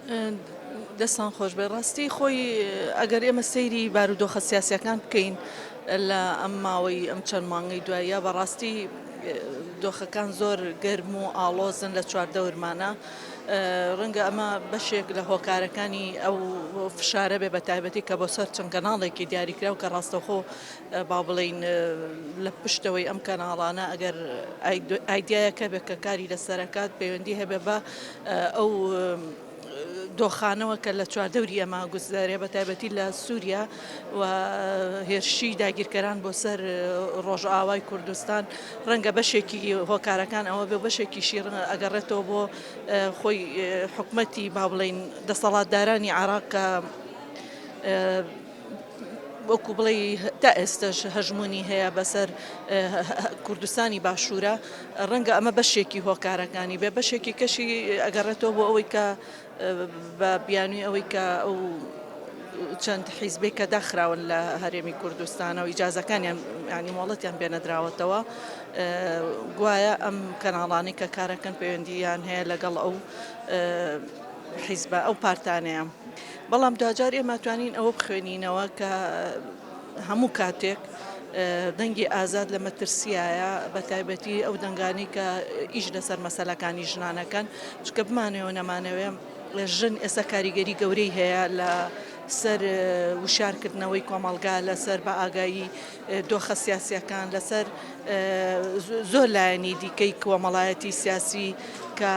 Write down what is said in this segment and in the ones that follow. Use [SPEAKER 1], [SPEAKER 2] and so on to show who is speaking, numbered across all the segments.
[SPEAKER 1] دەستان خۆش بێ ڕاستی خۆی ئەگەر ئێمە سەیری بارودۆخە سیاسیەکان بکەین لە ئەم ماوەی ئەم چەند مانگەی دواییە بەڕاستی دۆخەکان زۆر گەرم و ئاڵۆزن لە چواردەورمانە ڕەنگە ئەمە بەشێک لە هۆکارەکانی ئەو فشارە بێ بە تایبەتی کە بۆ سەر چەند کەناڵێکی دیاریکراو کە ڕاستەوخۆ با بڵێین لە پشتەوەی ئەم کەناڵانە ئەگەر ئایدیایەکە بێت کە کاری لەسەرەکات پەیوەندی هەبێ بە ئەو دۆخانەوە کە لە چواردەوری ئەمە گوزارێ بە تایبەتی لە سووریا و هێرشی داگیرکەران بۆ سەر ڕۆژئاوای کوردستان ڕەنگە بەشێکی هۆکارەکان ئەوە بێ بەشێکیشی ئەگەڕێتەوە بۆ خۆی حکومەتی با بڵێین دەسەڵاتدارانی عراق کە وەکو بڵێی تا ئێستەش هەژموونی هەیە بەسەر کوردستانی باشوورە ڕەنگە ئەمە بەشێکی هۆکارەکانی بێ بەشێکی کەشی ئەگەڕێتەوە بۆ ئەوەی کە بە بیانووی ئەوەی کە ئەو چەند حیزبێک کە داخراون لە هەرێمی کوردستانە و ئیجازەکانیان ینی مۆڵەتیان پێنەدراوەتەوە گوایە ئەم کەناڵانی کە کارەکەن پەیوەندیان هەیە لەگەڵ ئەو حیزبە ئەو پارتانەیە. بەڵام دواجار ئێمە توانین ئەوە بخوێنینەوە کە هەموو کاتێک دەنگی ئازاد لە مەترسیایە بە تایبەتی ئەو دەنگانی کە ئیش لەسەر مەسەلەکانی ژنانەکەن چکە بمانەوە نەمانەوێ ژن ئێستا کاریگەری گەورەی هەیە لە سەر وشارکردنەوەی کۆمەڵگا لەسەر بە ئاگایی دۆخە سیاسیەکان لەسەر زۆر لایەنی دیکەی کۆمەڵایەتی سیاسی کە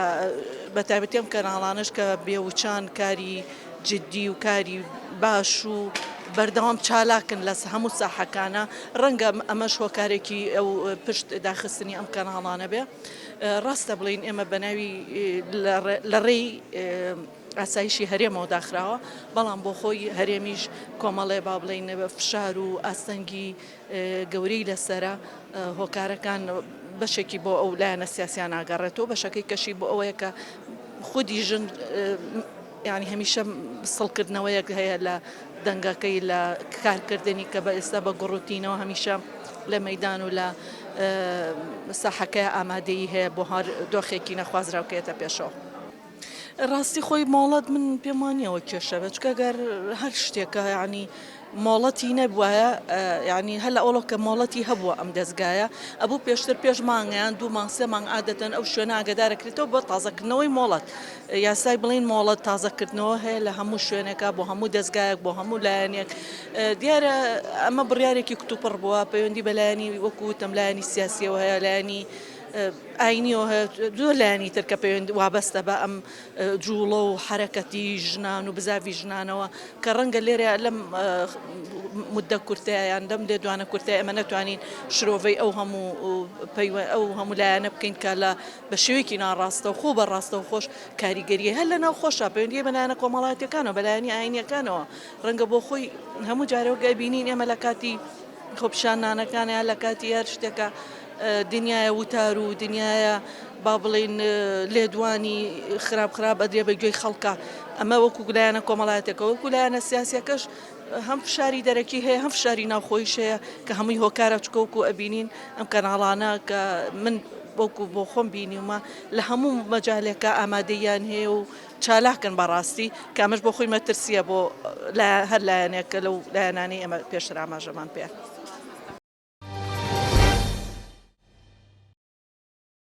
[SPEAKER 1] بە تایبەتی ئەم کەناڵانەش کە بێوچان کاری جدی و کاری باش و بەردەوام چالاکن لە هەموو ساحەکانە ڕەنگە ئەمەش هۆکارێکی ئەو پشت داخستنی ئەم کەناڵانە بێ ڕاستە بڵین ئێمە بە ناوی لە ڕێی ئاسایشی هەرێمەوە داخراوە بەڵام بۆ خۆی هەرێمیش کۆمەڵێ با بڵین فشار و ئاستەنگی گەورەی لەسەرە، هۆکارەکان بەشێکی بۆ ئەو لایەنە سیاسیانە ئەگەڕێتەوە، بەشەکەی کەشی بۆ ئەوەیە کە خودی ژن یانی هەمیشە سڵکردنەوەیەک هەیە لە دەنگەکەی لە کارکردنی کە بە ئێستا بە گوڕوتینەوە هەمیشە لە مەدان و لە ساحەکە ئامادەیی هەیە بۆ هەر دۆخێکی نەخوازراو کێتە پێشەوە. ڕاستی خۆی مۆڵەت من پێم وانیە ئەوە کێشە بێت چونکە گەر هەر شتێکە یعنی مۆڵەتی نەبوایە یعنی هەر لە ئەوڵۆ کە مۆڵەتی هەبووە ئەم دەستگایە ئەبوو پێشتر پێش مانگیان دوو مانگ سێ مانگ عادەتەن ئەو شوێنە ئاگادارەکرێتەوە بۆ تازەکردنەوەی مۆڵەت یاسای بڵین مۆڵەت تازەکردنەوە هەیە لە هەموو شوێنێکا بۆ هەموو دەستگایەک بۆ هەموو لایەنێک دیارە ئەمە بڕیارێکی کتوپڕ بووە پەیوەندی بە لایەنی وەکو وتم لایەنی سیاسیەوە هەیە لایەنی ئاینیەوە هەیە زۆر لایەنی تر کە پەیوەند وابەستە بە ئەم جوڵە و حەرەکەتی ژنان و بزاڤی ژنانەوە کە ڕەنگە لێرە لەم مدە کورتەیە یان لەم لێدوانە کورتەیە ئێمە نەتوانین شرۆڤەی ئەو هەموو ئەو هەموو لایەنە بکەین کە لە بە شێوەیەکی ناڕاستەوخۆ بە ڕاستەوخۆش کاریگەریە هەر لە ناو خۆشا پەیوەندی بە لایەنە کۆمەڵایەتیەکانەوە بە لایەنی ئاینیەکانەوە ڕەنگە بۆ خۆی هەموو جارێک ئەبینین ئێمە لە کاتی خۆپیشاندانەکان یان لە کاتی هەر شتێکە دنیایە وتار و دنیایە با بڵین لێدوانی خراپ خراپ ئەدرێ بە گوێی خەڵکە ئەمە وەکو لایەنە کۆمەڵایەتەکە وەکو لایەنە سیاسەکەش هەم فشاری دەرەکی هەیە هەم فشاری ناوخۆیش هەیە کە هەمووی هۆکارە چکە وەکو ئەبینین ئەم کەناڵانە کە من وەکو بۆ خۆم بینیومە لە هەموو مەجالێکە ئامادەیان هەیە و چالاکن بەڕاستی کە ئەمەش بۆ خۆی مەترسییە بۆ هەر لایەنێک کە لەو لایەنانەی ئێمە پێشتر ئاماژەمان پێ.